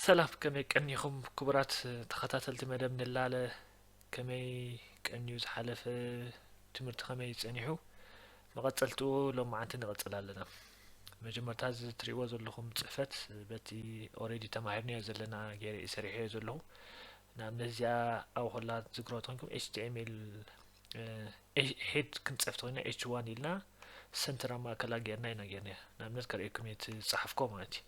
ሰላም፣ ከመይ ቀኒኹም ክቡራት ተኸታተልቲ መደብ ንላለ? ከመይ ቀንዩ ዝሓለፈ ትምህርቲ፣ ከመይ ጸኒሑ? መቐጸልትኡ ሎማዓንቲ ንቐጽል ኣለና። መጀመርታ እዚ ትርእይዎ ዘለኹም ጽሕፈት በቲ ኦሬዲ ተማሂርናዮ ዘለና ገይረ እየ ሰሪሐዮ ዘለኹ። ንኣብነት እዚኣ ኣብ ኮላ ዝግሮ ተኾንኩም ኤች ቲ ኤም ኤል ሄድ ክንጽሕፍ ተኾይና ኤች ዋን ኢልና ሰንተር ኣብ ማእከላ ጌርና ኢና ጌርና። ንኣብነት ከርእየኩም እየ እቲ ዝጸሓፍኮ ማለት እዩ።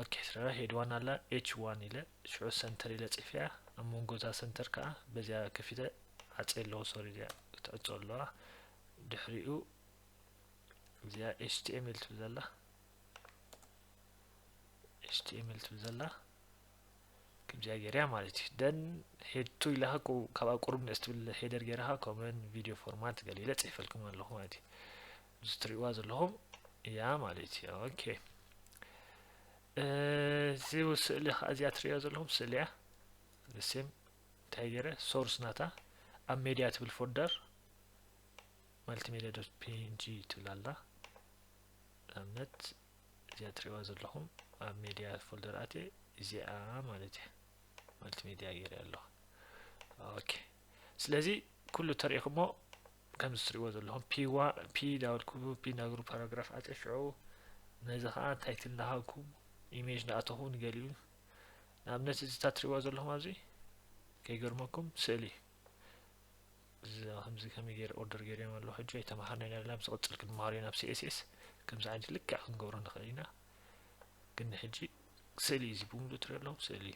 ኦኬ፣ ስራ ሄድ ዋን ኣላ ኤች ዋን ኢለ ሽዑ ሰንተር ኢለ ጽሕፍያ። ኣብ መንጎ እዛ ሰንተር ከኣ በዚኣ ከፊተ ዓጽየ ኣለኹ። ሶሪ፣ እዚኣ ክትዕጾ ኣለዋ። ድሕሪኡ እዚኣ ኤች ቲ ኤም ኤል ትብል ዘላ፣ ኤች ቲ ኤም ኤል ትብል ዘላ ከምዚኣ ገይርያ ማለት እዩ። ደን ሄድ ቱ ኢላኻ ቁ-፣ ካብኣ ቁሩብ ንእስ ትብል ሄደር ገይርኻ ኮመን ቪድዮ ፎርማት ገለ ኢለ ጽሒፈልኩም ኣለኹ ማለት እዩ። እዚ ትርእይዋ ዘለኹም እያ ማለት እዩ። ኦኬ፣ እዚ ስእሊ ኸዓ እዚኣ ትርእይዋ ዘለኹም ስእሊ እያ። ሴም እንታይ ገይረ ሶርስ ናታ ኣብ ሜድያ ትብል ፎልደር ማልቲሜድያ ዶት ፒ ኤን ጂ ትብል ኣላ። ንኣብነት እዚኣ ትርእይዋ ዘለኹም ኣብ ሜድያ ፎልደር ኣትየ እዚኣ ማለት እየ ማልቲሜድያ ገይረ ኣለኹ። ኦኬ፣ ስለዚ ኩሉ ተሪእኹሞ ከምዚ ትርእይዎ ዘለኹም ፒ ዋን ፒ ዳበልኩ ፒ ናግሩ ፓራግራፍ ኣትየ ሽዑ ነዚ ኸዓ ታይትል እንዳሃብኩ ኢሜጅ እንዳኣተኹ ንገሊኡ ንኣብነት እዚ እታ ትርእይዋ ዘለኹም ኣብዚ ከይገርመኩም ስእሊ እዚ ከምዚ ከመይ ገይረ ኦርደር ገይረዮም ኣለኹ። ሕጂ ኣይተማሃርናዮን ኣለና፣ ኣብ ዝቕጽል ክንመሃሮ ኢና። ኣብ ሲ ኤስ ኤስ ከምዚ ዓይነት ልክዕ ክንገብሮ ንኽእል ኢና። ግን ንሕጂ ስእሊ እዚ ብምሉእ ትሪኦ ኣለኹም፣ ስእሊ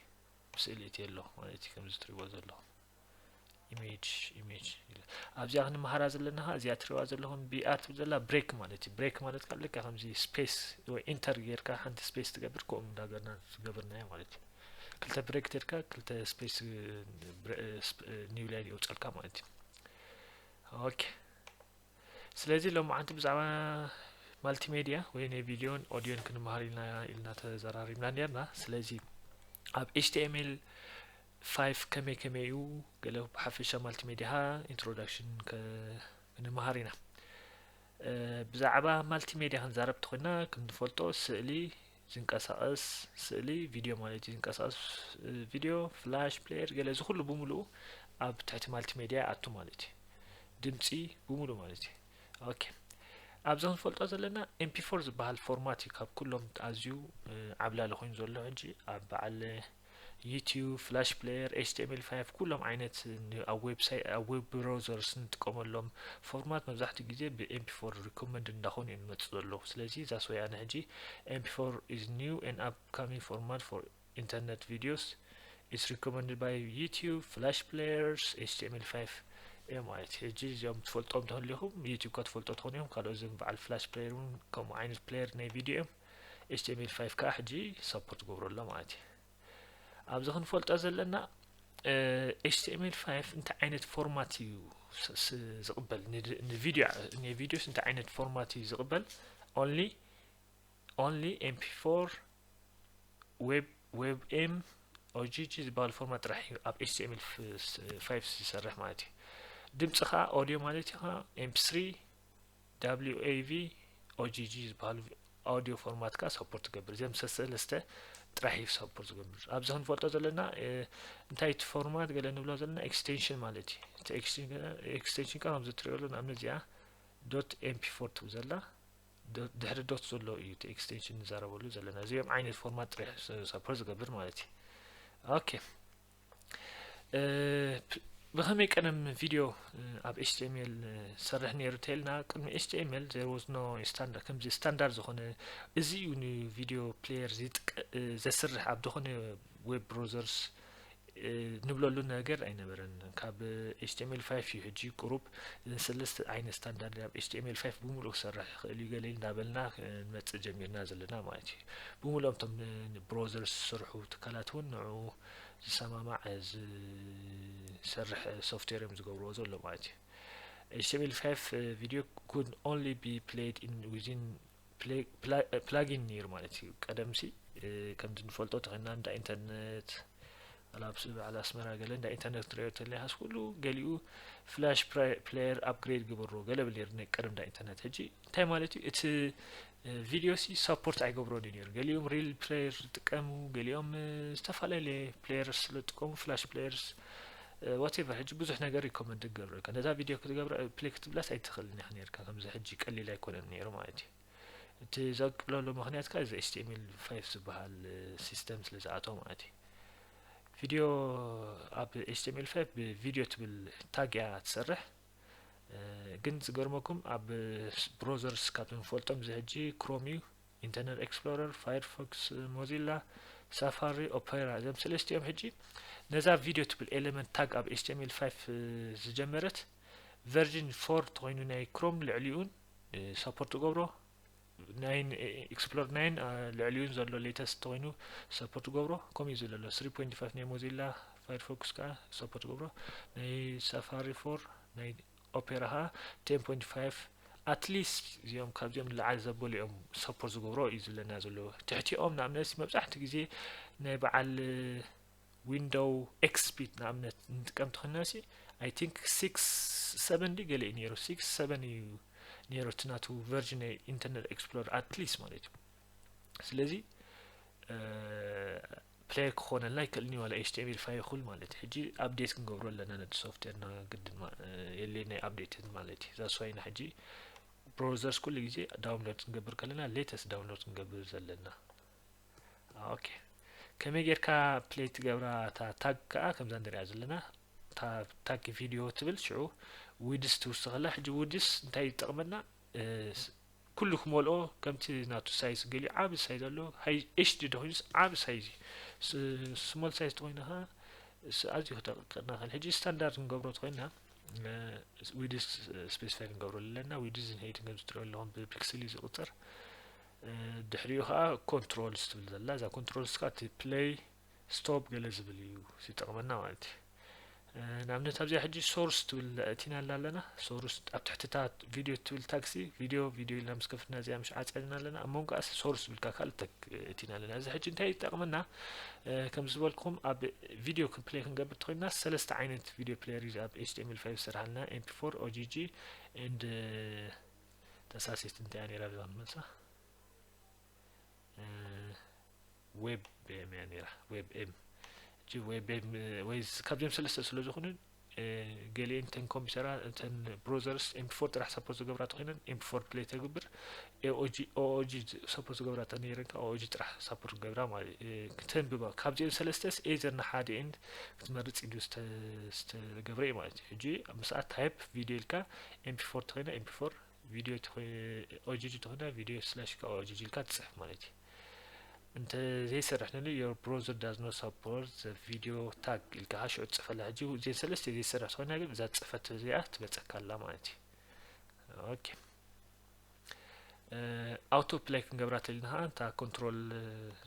ብስእሊ እቲ ኣሎ ማለት እዩ። ከምዚ ትሪእዎ ዘለኹም ኢሜጅ፣ ኢሜጅ ኢለ። ኣብዚኣ ክንመሃራ ዘለና ኸዓ እዚኣ ትሪእዋ ዘለኹም ቢ ኣር ትብል ዘላ ብሬክ ማለት እዩ። ብሬክ ማለት ከዓ ልክዕ ከምዚ ስፔስ ወይ ኢንተር ጌርካ ሓንቲ ስፔስ ትገብር፣ ከምኡ እንዳገርና ዝገበርናዮ ማለት እዩ። ክልተ ብሬክ ጌርካ ክልተ ስፔስ፣ ብረ-፣ ስፕ-፣ ኒው ላይን የውፀልካ ማለት እዩ። ኦኬ፣ ስለዚ ሎማዓንቲ ብዛዕባ ማልቲሜድያ ወይ ናይ ቪድዮን ኦዲዮን ክንመሃር ኢልና፣ ኢልና ተዘራሪብና ነርና። ስለዚ ኣብ ኤች ቲ ኤም ኤል ፋይቭ ከመይ ከመይ እዩ ገለ ብሓፈሻ ማልቲሜድያ ኢንትሮዳክሽን ከ-፣ ክንመሃር ኢና። እ፣ ብዛዕባ ማልቲሜድያ ክንዛረብ ተኾይና፣ ከም ንፈልጦ ስእሊ ዝንቀሳቐስ ስእሊ ቪድዮ ማለት እዩ። ዝንቀሳቐስ፣ እ፣ ቪድዮ፣ ፍላሽ ፕሌየር፣ ገለ እዚ ኩሉ ብምሉኡ ኣብ ትሕቲ ማልቲሜድያ ይኣቱ ማለት እዩ። ድምፂ ብምሉኡ ማለት እዩ። ኦኬ፣ ኣብዚ ክንፈልጦ ዘለና ኤም ፒ ፎር ዝበሃል ፎርማት እዩ። ካብ ኩሎም ኣዝዩ፣ እ፣ ዓብላሊ ኮይኑ ዘሎ ሕጂ ኣብ በዓል ዩቲዩብ፣ ፍላሽ ፕሌየር፣ ኤች ቲ ኤም ኤል ፋይቭ፣ ኩሎም ዓይነት ን-፣ ኣብ ዌብሳይት፣ ኣብ ዌብ ብራውዘርስ ንጥቀመሎም ፎርማት መብዛሕትኡ ግዜ ብ ኤም ፒ ፎር ሪኮመንድ እንዳኾኑ እዮም ዝመጽኡ ዘለዉ። ስለዚ that's why ኣነ ሕጂ ኤም ፒ ፎር is new and upcoming format for internet videos, is recommended by YouTube, Flash Players, ኤች ቲ ኤም ኤል ፋይቭ እዮም ማለት እዩ። ሕጂ እዚኦም ትፈልጦም ተሃሊኹም፣ ዩቲዩብ ከ ትፈልጦ ትኾኑ እዮም። ካልኦት እዞም በዓል ፍላሽ ፕሌየር እውን ከምኡ ዓይነት ፕሌየር ናይ ቪድዮ እዮም። ኤች ቲ ኤም ኤል ፋይቭ ከኣ ሕጂ ሰፖርት ገብሮ ኣሎ ማለት እዩ። ኣብዚ ክንፈልጦ ዘለና፣ እ፣ ኤች ቲ ኤም ኤል ፋይቭ እንታይ ዓይነት ፎርማት እዩ ስ-፣ ስ-፣ ዝቕበል፣ ንድ-፣ ንቪድዮ፣ ንቪድዮስ እንታይ ዓይነት ፎርማት እዩ ዝቕበል? ኦንሊ፣ ኦንሊ ኤም ፒ ፎር፣ ዌብ፣ ዌብ ኤም፣ ኦ ጂ ጂ ዝበሃሉ ፎርማት ጥራሕ እዩ ኣብ ኤች ቲ ኤም ኤል ፍ-፣ ስ-፣ ፋይቭ ዝሰርሕ ማለት እዩ። ድምፂ ኸዓ ኦዲዮ ማለት እዩ ኸዓ ኤም ፒ ስሪ፣ ዳብሊው ኤ ቪ፣ ኦ ጂ ጂ ዝበሃሉ ኣውዲዮ ፎርማት ከኣ ሰፖርት ትገብር። እዚኦም ሰለስተ ጥራሕ እዩ ሰፖርት ዝገብር። ኣብዚ ክንፈልጦ ዘለና፣ እ፣ እንታይ እቲ ፎርማት ገለ ንብሎ ዘለና ኤክስቴንሽን ማለት እዩ። እቲ ኤክስቴንሽን፣ ኤክስቴንሽን ከኣ ከምዚ ትሪኦ ኣሎ፣ ንኣብነት እዚኣ ዶት ኤም ፒ ፎር ትብል ዘላ፣ ዶ-፣ ድሕሪ ዶት ዘሎ እዩ እቲ ኤክስቴንሽን ንዛረበሉ ዘለና። እዚኦም ዓይነት ፎርማት ጥራሕ ስ-፣ ሰፖርት ዝገብር ማለት እዩ። ኦኬ። እ፣ ፕ-፣ ብኸመይ ቀደም ቪድዮ፣ እ፣ ኣብ ኤች ቲ ኤም ኤል፣ እ፣ ዝሰርሕ ነይሩ ተይልና፣ ቅድሚ ኤች ቲ ኤም ኤል there was no standard፣ ከምዚ ስታንዳርድ ዝኾነ እዚ እዩ ንቪድዮ ፕሌየር ዝጥቀ-፣ እ፣ ዘስርሕ ኣብ ዝኾነ ዌብ ብሮዘርስ፣ እ፣ ንብለሉ ነገር ኣይነበረን። ካብ ኤች ቲ ኤም ኤል ፋይቭ እዩ ሕጂ ቁሩብ ሰለስተ ዓይነት ስታንዳርድ ኣብ ኤች ቲ ኤም ኤል ፋይቭ ብምሉእ ክሰርሕ ይኽእል እዩ ገለ እንዳበልና፣ እ፣ ንመጽእ ጀሚርና ዘለና ማለት እዩ። ብምሉኦም እቶም ን-፣ ንብሮዘርስ ዝሰርሑ ትካላት እውን ንዕኡ ዝሰማማዕ ዝሰርሕ ሶፍትዌር እዮም ዝገብርዎ ዘሎ ማለት እዩ። ኤች ቲ ኤም ኤል ፋይቭ፣ እ፣ video could only be played in within play-፣ pla-፣ እ፣ ፕላጊን ነይሩ ማለት እዩ። ቀደምሲ፣ እ፣ ከምዚ ንፈልጦ ተኾይና እንዳ ኢንተርነት፣ ዋላ ኣብ ስ-፣ በዓል ኣስመራ ገለ እንዳ ኢንተርነት ንሪኦ እንተለና፣ ኩሉ ገሊኡ ፍላሽ ፕራ-፣ ፕሌየር ኣፕግሬድ ግበርዎ ገለ ብል ነይሩ ናይ ቀደም እንዳ ኢንተርነት። ሕጂ እንታይ ማለት እዩ? እቲ ቪድዮ ሲ ሰፖርት ኣይገብሮን እዩ ነይሩ። ገሊኦም ሪል ፕሌየር ዝጥቀሙ፣ ገሊኦም ዝተፈላለየ ፕሌየርስ ዝጥቀሙ፣ ፍላሽ ፕሌየርስ፣ ዋቴቨር። ሕጂ ብዙሕ ነገር ሪኮመንድ ክገብረልካ፣ ነዛ ቪድዮ ክትገብረ ፕሌይ ክትብላስ ኣይትኽእልን ኢኻ ነርካ። ከምዚ ሕጂ ቀሊል ኣይኮነን ነይሩ ማለት እዩ። እቲ ዘቅለሉ ምክንያት ከ እዚ ኤች ቲ ኤም ኤል ፋይቭ ዝበሃል ሲስተም ስለ ዝኣተው ማለት እዩ። ቪድዮ ኣብ ኤች ቲ ኤም ኤል ፋይቭ ብቪድዮ ትብል ታግ እያ ትሰርሕ። ግን ዝገርመኩም ኣብ ብሮዘርስ ካብ ንፈልጦም እዚ ሕጂ ክሮም እዩ፣ ኢንተርነት ኤክስፕሎረር፣ ፋየርፎክስ፣ ሞዚላ፣ ሳፋሪ፣ ኦፔራ፣ እዞም ሰለስቲኦም ሕጂ ነዛ ቪድዮ ትብል ኤሌመንት ታግ ኣብ ኤች ቲ ኤም ኤል ፋይቭ ዝጀመረት ቨርዥን ፎር ተኮይኑ ናይ ክሮም ልዕሊኡን ሰፖርት ገብሮ፣ ናይን ኤክስፕሎር ናይን ልዕሊኡን ዘሎ ሌተስት ተኮይኑ ሰፖርት ገብሮ። ከምኡ እዩ ዘሎ ስሪ ፖይንት ፋይቭ ናይ ሞዚላ ፋየርፎክስ ከዓ ሰፖርት ገብሮ፣ ናይ ሳፋሪ ፎር፣ ናይ ኦፔራ ከዓ ቴን ፖይንት ፋይቭ። ኣትሊስት እዚኦም ካብዚኦም ንላዕሊ ዘበሉ እዮም ሰፖርት ዝገብሮ እዩ ዝብለና ዘሎ። ትሕቲኦም ንኣብነት መብዛሕትኡ ግዜ ናይ በዓል ዊንዶው ኤክስፒ ንኣብነት ንጥቀም ተኾይና ሲ፣ ኣይ ቲንክ ሲክስ ሰቨን ዲ ገለ እዩ ነይሩ፣ ሲክስ ሰቨን እዩ ነይሩ እቲ ናቱ ቨርዥን ናይ ኢንተርነት ኤክስፕሎረር ኣትሊስት ማለት እዩ። ስለዚ ፕሌየር ክኾነልና ኣይክእልን እዩ ዋላ ኤች ቲ ኤም ኤል ፋይቭ ይኹን ማለት እዩ። ሕጂ ኣፕዴት ክንገብሮ ኣለና ነቲ ሶፍትዌርና ግድን ማ- የድልየና እዩ ኣፕዴት ማለት እዩ። ዛስዋይና ሕጂ ብሮዘርስ ኩሉ ግዜ ዳውንሎድ ክንገብር ከለና ሌተስት ዳውንሎድ ክንገብር ዘለና። ኦኬ፣ ከመይ ጌርካ ፕሌይ ትገብራ እታ ታግ ከዓ ከምዛ ንሪኣ ዘለና እታ ታግ ቪድዮ ትብል። ሽዑ ዊድስ ትውስኸላ። ሕጂ ዊድስ እንታይ ይጠቕመና? ኩሉ ክመልኦ ከምቲ ናቱ ሳይዝ ገሊኡ ዓቢ ሳይዝ ኣሎ። ሃይ ኤች ዲ ዶ ኮይኑስ ዓቢ ሳይዝ እዩ። ስሞል ሳይዝ ተኮይኑ ከዓ ኣዝዩ ክደቅቀና ክእል። ሕጂ ስታንዳርድ ክንገብሮ ተኮይንና ዊድስ ስፔሲፋይ ክንገብሮ ኣለና። ዊድስ ን ሄይትን ከም ዝትሪኦ ኣለኹም ብፒክስል እዩ ዝቁፀር። ድሕሪኡ ከዓ ኮንትሮልስ ትብል ዘላ፣ እዛ ኮንትሮልስ ከዓ እቲ ፕሌይ ስቶፕ ገለ ዝብል እዩ ዝጠቕመና ማለት እዩ። ንኣብነት ኣብዚኣ ሕጂ ሶርስ ትብል እቲና ኣላ ኣለና። ሶርስ ኣብ ትሕቲ እታ ቪድዮ ትብል ታግ ሲ፣ ቪድዮ ቪድዮ ኢልና ምስ ከፍትና እዚኣ ምሽ ዓፅያና ኣለና። ኣብ መንጎ ኣስ ሶርስ ዝብልካ ካልእ ተክ እቲና ኣለና። እዚ ሕጂ እንታይ ይጠቕመና? ከም ዝበልኩም ኣብ ቪድዮ ፕሌይ ክንገብር ተኮይና ሰለስተ ዓይነት ቪድዮ ፕሌየር እዩ ኣብ ኤች ቲ ኤም ኤል ፋይቭ ዝሰርሃልና፣ ኤም ፒ ፎር፣ ኦ ጂ ጂ ኤንድ ተሳሲት እንታይ እያ ነይራ ብዛ ክንመልሳ ዌብ ኤም እያ ነይራ። ዌብ ኤም፣ ሕጂ ዌብ ኤም ወይ ካብዚኦም ሰለስተ ስለ ዝኾኑ ገሊኤን ተን ኮምፒውተራ፣ ተን ብሮዘርስ ኤምፒ ፎር ጥራሕ ሰፖርት ዝገብራ ተኮይነን ኤምፒ ፎር ፕሌይ ተግብር። ኦኦጂ ሰፖርት ዝገብራ ተነይረን ከዓ ኦኦጂ ጥራሕ ሰፖርት ገብራ ማለት እዩ። ክተንብባ ካብዚኦም ሰለስተስ ኤዘር ንሓደ ኤንድ ክትመርፅ ኢሉ ዝተገብረ እዩ ማለት እዩ። ሕጂ ምስኣ ታይፕ ቪድዮ ኢልካ ኤምፒ ፎር ተኮይና ኤምፒ ፎር፣ ቪድዮ ኦጂጂ ተኮይና ቪድዮ ስላሽ ከዓ ኦጂጂ ኢልካ ትፅሕፍ ማለት እዩ። እንተ ዘይሰርሕ ነሉ your browser does not support the video tag ኢልካ ከዓ ሽዑ ትፅሕፈላ። ሕጂ እዚአን ሰለስተ ዘይሰርሕ ተኮይና ግን እዛ ፅሕፈት እዚኣ ትመፀካ ኣላ ማለት እዩ። ኦኬ፣ ኣውቶ ፕላይ ክንገብራ ተሊና ከዓ እንታ ኮንትሮል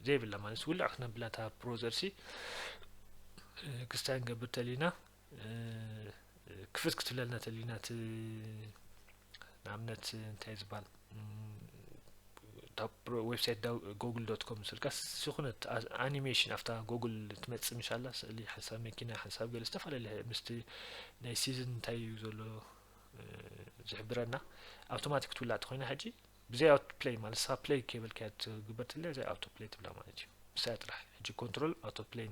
ዘይብላ ማለት ውልዕ ክነብላ እታ ብሮዘር ሲ ክስታይ ንገብር ተሊና ክፍት ክትብለልና ተሊና እቲ ንኣብነት እንታይ ዝበሃል ዌብሳይት ጎግል ዶት ኮም ስልካ ዝኾነት ኣኒሜሽን ኣብታ ጎግል ትመፅእ ምሻላ ስእሊ ሓንሳብ መኪና ሓንሳብ ገለ ዝተፈላለየ ምስቲ ናይ ሲዝን እንታይ እዩ ዘሎ ዝሕብረና ኣውቶማቲክ ትውላዕ ተኮይና ሕጂ ብዘይ ኣውቶ ፕሌይ ማለት ሳ ፕሌይ ኬብል ከያ ትግበር ትለ ዘይ ኣውቶ ፕሌይ ትብላ ማለት እዩ። ብሳያ ጥራሕ ሕጂ ኮንትሮል ኣውቶ ፕሌይ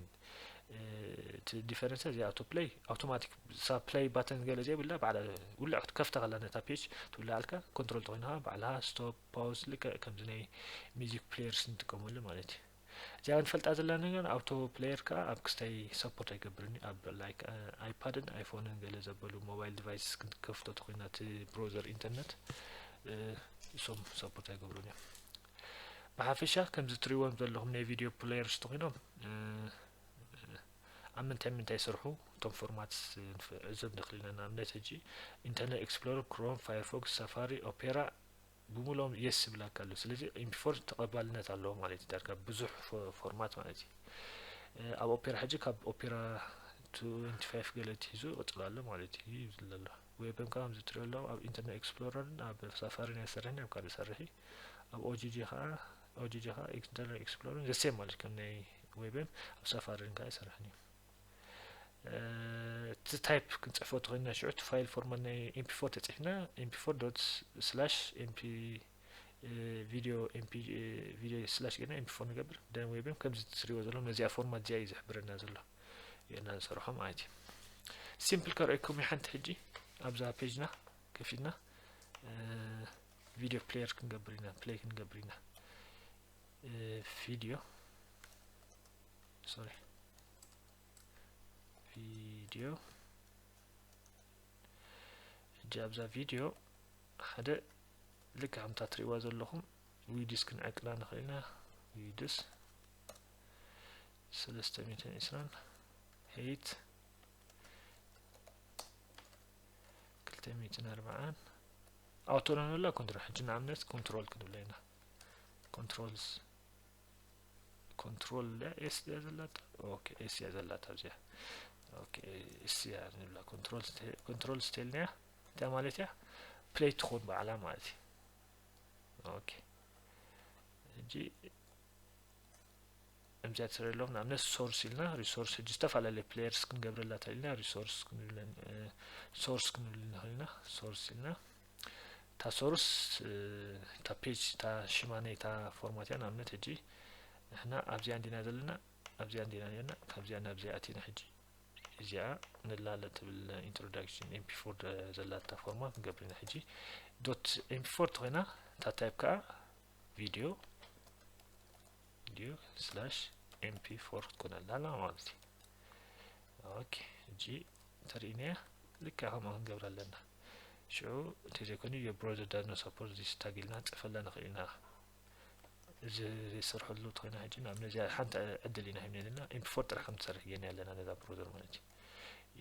እቲ ዲፈረንስ እዚ ኣውቶ ፕሌይ ኣውቶማቲክ ሳ ፕሌይ ባተን ገለ ዘይብላ ባዕላ ውልዕ ክትከፍታ ከላ ነታ ፔጅ ትውልዓልካ ኮንትሮል ተኮይንካ ባዕልካ ስቶፕ ፓውዝ ልክዕ ከምዚ ናይ ሚዚክ ፕሌየርስ ንጥቀመሉ ማለት እዩ። እዚኣ ንፈልጣ ዘለና ነገር ኣውቶ ፕሌየር ከዓ ኣብ ክስታይ ሰፖርት ኣይገብርን እዩ። ኣብ ላይክ ኣይፓድን ኣይፎንን ገለ ዘበሉ ሞባይል ዲቫይስስ ክንከፍቶ ተኮይና እቲ ብሮዘር ኢንተርነት እሶም ሰፖርት ኣይገብሩን እዮም። ብሓፈሻ ከምዚ ትሪእዎም ዘለኹም ናይ ቪድዮ ፕሌየርስ ተኮይኖም ኣብ ምንታይ ምንታይ ይሰርሑ እቶም ፎርማት ዕዘብ ንኽእል ኢና። ንኣብነት ሕጂ ኢንተርነት ኤክስፕሎረር፣ ክሮም፣ ፋየርፎክስ፣ ሳፋሪ፣ ኦፔራ ብሙሉኦም የስ ዝብላካ ኣሎ። ስለዚ ኤምፒ ፎር ተቐባልነት ኣለዎ ማለት እዩ። ዳርጋ ብዙሕ ፎርማት ማለት እዩ። ኣብ ኦፔራ ሕጂ ካብ ኦፔራ ትዌንቲ ፋይቭ ገለ ትሒዙ ይቕፅል ኣሎ ማለት እዩ ይብል ኣሎ። ዌብም ከዓ ከምዚ ትሪኦ ኣለኹም ኣብ ኢንተርነት ኤክስፕሎረርን ኣብ ሳፋሪን ኣይሰርሕን ኣብ ካልእ ሰርሕ እዩ። ኣብ ኦጂጂ ከዓ ኦጂጂ ከዓ ኢንተርነት ኤክስፕሎረርን ዘሴም ማለት ከም ናይ ዌብም ኣብ ሳፋሪን ከዓ ኣይሰርሕን እዩ። እቲ ታይፕ ክንፅሕፎ ተኮይንና ሽዑ እቲ ፋይል ፎርማት ናይ ኤምፒ ፎር ተፂሕና ኤምፒ ፎር ዶት ስላሽ ኤምፒ ቪዲዮ ኤምፒ ቪዲዮ ስላሽ ጌርና ኤምፒ ፎር ንገብር። ደን ዌብም ከምዚ ትሪእዎ ዘለኹም ነዚኣ ፎርማት እዚኣ እዩ ዝሕብረና ዘሎ። ጌርና ንሰርሖ ማለት እዩ። ሲምፕል ከርእየኩም ይሓንቲ ሕጂ ኣብዛ ፔጅና ከፊትና ቪዲዮ ፕሌየር ክንገብር ኢና፣ ፕሌይ ክንገብር ኢና። ቪዲዮ ሶሪ ቪዲዮ ሕጂ ኣብዛ ቪዲዮ ሓደ ልክዕ ከምታ ትሪእዋ ዘለኹም ዊድስ ክንዕቅላ ንኽእል ኢና። ዊድስ ሰለስተ ሚእትን ዕስራን ሄይት ክልተ ሚእትን ኣርባዓን ኣውቶ ንብላ ኮንትሮል። ሕጂ ንኣብነት ኮንትሮል ክንብላ ኢና። ኮንትሮልስ ኮንትሮል ኤስ እያ ዘላታ። ኦኬ ኤስ እያ ዘላታ ኣብዚኣ። ኦኬ ኤስ እያ ንብላ። ኮንትሮል ስቴ- ኮንትሮል ስቴል እያ። እንታይ ማለት እያ? ፕሌይ ትኾን ባዕላ ማለት እዩ። ኦኬ ሕጂ እምዚኣ ትረለኹም ንኣብነት ሶርስ ኢልና ሪሶርስ ሕጂ ዝተፈላለዩ ፕሌየርስ ክንገብረላ ተኢልና ሪሶርስ ክንብለን ሶርስ ክንብል ንኽእል ኢና። ሶርስ ኢልና እታ ሶርስ እታ ፔጅ እታ ሽማ ናይ እታ ፎርማት እያ። ንኣብነት ሕጂ ንሕና ኣብዚኣ እንዲና ዘለና ኣብዚኣ እንዲና ነርና ካብዚኣ ናብዚኣ ኣቲና ሕጂ እዚኣ ንላለ ትብል ኢንትሮዳክሽን ኤምፒ ፎር ዘላታ ፎርማት ንገብር ኢና። ሕጂ ዶት ኤምፒ ፎር ተኾይና እታ ታይፕ ከዓ ቪዲዮ ቪዲዮ ስላሽ ኤምፒ ፎር ትኮነላ ኣላ ማለት እዩ። ኦኬ ሕጂ ተርእይናያ ልክዕ ከምኡ ክንገብር ኣለና። ሽዑ እንተዘይኮይኑ your browser does not support this tag ኢልና ንፅፈላ ንኽእል ኢና። እዚ ዘይሰርሐሉ ተኾይና ሕጂ ናብ ነዚኣ ሓንቲ ዕድል ኢና ሂብና ዘለና ኤምፒ ፎር ጥራሕ ከም ትሰርሕ ጌርና ኣለና ነዛ ብሮዘር ማለት እዩ።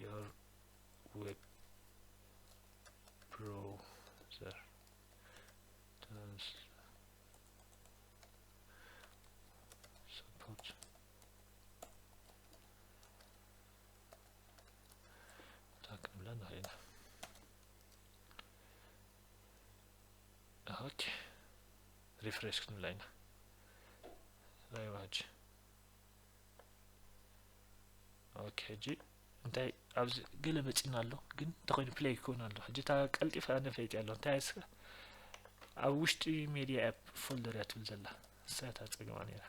Your web browser does support እታ ክንብላ ንኽእል ኢና። ኦኬ ሪፍሬሽ ክንብላ ኢና። ራይዋ ሕጂ ኦኬ ሕጂ እንታይ ኣብዚ ገለ መፂና ኣሎ ግን እንተኮይኑ ፕሌይ ክኸውን ኣሎ። ሕጂ እታ ቀልጢፈ ኣነ ፈይጥ ኣሎ እንታይ ስከ ኣብ ውሽጢ ሜድያ ኣፕ ፎልደር እያ ትብል ዘላ እሳ እታ ፀገማ ነይራ።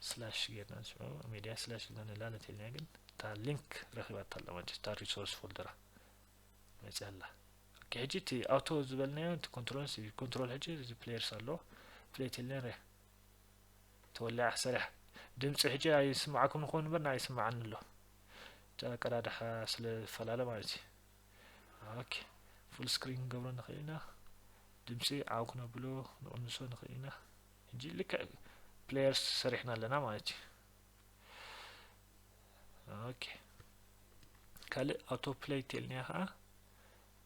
ስላሽ ጌርና ንስዑ ሜድያ ስላሽ ኢልና ንላለት ኢልና ግን እታ ሊንክ ረኺባታ ኣላ ማለት እታ ሪሶርስ ፎልደራ መፅያ ኣላ። ኦኬ ሕጂ እቲ ኣውቶ ዝበልናዮ እቲ ኮንትሮል ሲ ኮንትሮል ሕጂ እዚ ፕሌየርስ ኣሎ ፕሌይ ቴል ነረ ተወላዕ ሰሪሕ ድምፂ ሕጂ ኣይስማዓኩም ንኾን እምበር ንኣይ ይስማዓኒ ኣሎ እቲ ኣቀዳድሓ ስለ ዝፈላለ ማለት እዩ። ኦኬ ፉል ስክሪን ክንገብሮ ንኽእል ኢና። ድምፂ ዓው ክነብሎ ንቕንሶ ንኽእል ኢና። ሕጂ ልክዕ ፕሌየርስ ሰሪሕና ኣለና ማለት እዩ። ኦኬ ካልእ ኣውቶ ፕሌይ ቴልኒያ ከዓ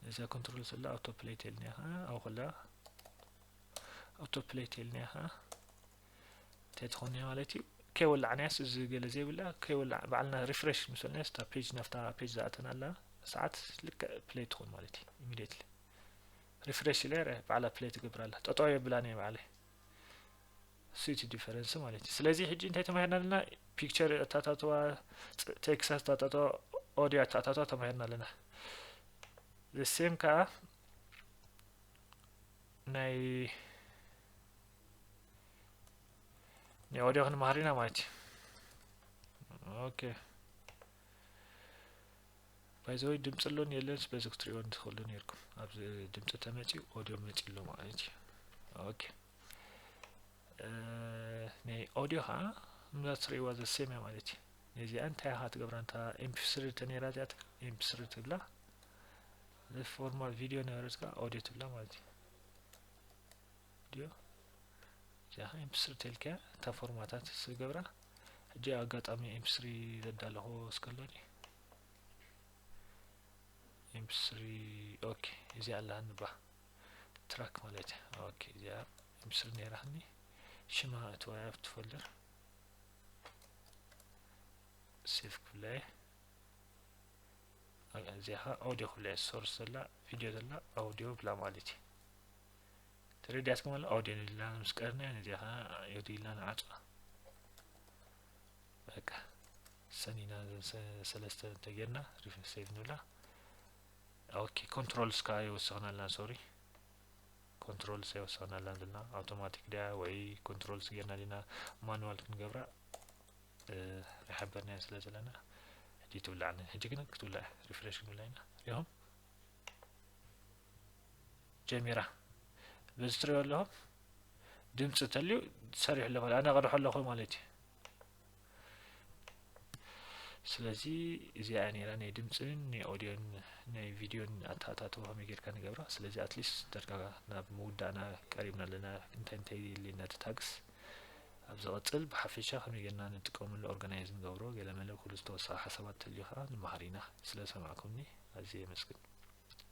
ነዛ ኮንትሮል ስላ ኣውቶ ፕሌይ ቴልኒያ ከዓ ኣብ ኮላ ኣውቶ ፕሌይ ቴልኒያ ከዓ እንታይ ትኾንያ ማለት እዩ። ከይወላዕናያስ እዚ ገለ ዘይብላ ከይወላዕ ባዕልና ሪፍሬሽ ምስ በልናያስ እታ ፔጅ ናብታ ፔጅ ዝኣተናላ ሰዓት ልክዕ ፕሌይ ትኾን ማለት እዩ። ኢሚዲየትሊ ሪፍሬሽ ኢለ ባዕላ ፕሌይ ትገብር ኣላ። ጠጠው የብላን እየ ባዕለይ። እሱ እቲ ዲፈረንስ ማለት እዩ። ስለዚ ሕጂ እንታይ ተማሂርና ኣለና? ፒክቸር ኣተኣታትዋ፣ ቴክስት ኣተኣታትዋ፣ ኦዲዮ ኣተኣታትዋ ተማሂርና ኣለና። ዘሴም ከዓ ናይ ናይ ኦዲዮ ክንመሃር ኢና ማለት እዩ። ኦኬ ባይዘወይ ድምፂ ኣሎን የለንስ በዚ ክትሪእዎ እንትኽእሉ ነርኩም። ኣብዚ ድምፂ ተመፂኡ ኦዲዮ መፂ ኣሎ ማለት እዩ። ኦኬ ናይ ኦዲዮ ከዓ ምዛ ትሪእዋ ዘሴም እያ ማለት እዩ። ነዚኣ እንታይ ኢኻ ትገብራ? እንታ ኤምፒ ስሪ ተነይራ እዚኣ ኤምፒ ስሪ ትብላ ፎርማት ቪዲዮ ነበረት ከዓ ኦዲዮ ትብላ ማለት እዩ። ቪዲዮ እዚኣ ከዓ ኤምፒ ስሪ ተልክያ እታ ፎርማታት ስገብራ ሕጂ ኣጋጣሚ ኤምፒ ስሪ ዘዳለኹ እስከሎኒ ኤምፒ ስሪ ኦኬ እዚኣ ኣለሃኒ ባ ትራክ ማለት እያ። ኦኬ እዚኣ ኤምፒ ስሪ ነይራኒ ሽማ እትዋያ ኣብቲ ፎልደር ሴፍ ክብለየ እዚኣ ከዓ ኣውዲዮ ክብለየ ሶርስ ዘላ ቪዲዮ ዘላ ኣውዲዮ ብላ ማለት እዩ። ተረዲኣትኩም ኣላ ኣውዲዮ ንድላ ምስ ቀርና ነዚኣ ከዓ ኣውዲዮ ኢልና ንዓፅዋ። በቃ ሰኒና ሰለስተ እንተጌርና ሪፍ ሴቭ ንብላ። ኦኬ ኮንትሮልስ ከዓ ይወሰኽና ኣለና ሶሪ controls ኣይወሰኽናላን ዘለና። ኣውቶማቲክ ድያ ወይ controls ጌርና ዲና ማኑዋል ክንገብራ ኣይሓበርናዮ ስለ ዘለና ሕጂ ትውላዕ። ሕጂ ግን ክትውላዕ። ሪፍሬሽ ክንብላ ኢና። ሪኹም ጀሚራ። በዚ ትሪኦ ኣለኹም ድምፂ ተልዩ ሰሪሑ ኣሎ ማለት ኣነ ቀድሖ ኣለኹ ማለት እዩ። ስለዚ እዚኣ ነይራ ናይ ድምፅን ናይ ኦዲዮን ናይ ቪድዮን ኣተኣታትቦ ከመይ ጌርካ ንገብራ። ስለዚ ኣትሊስት ደርጋ ናብ ምውዳእና ቀሪብና ኣለና። እንታይ እንታይ የድልየና እቲ ታግስ ኣብ ዝቐፅል ብሓፈሻ ከመይ ጌርና ንጥቀመሉ ኦርጋናይዝ ንገብሮ ገለመለ ኩሉ ዝተወሰኸ ሓሳባት ተልዩ ከዓ ንመሃር ኢና። ስለ ሰማዕኩምኒ ኣዝየ የመስግን።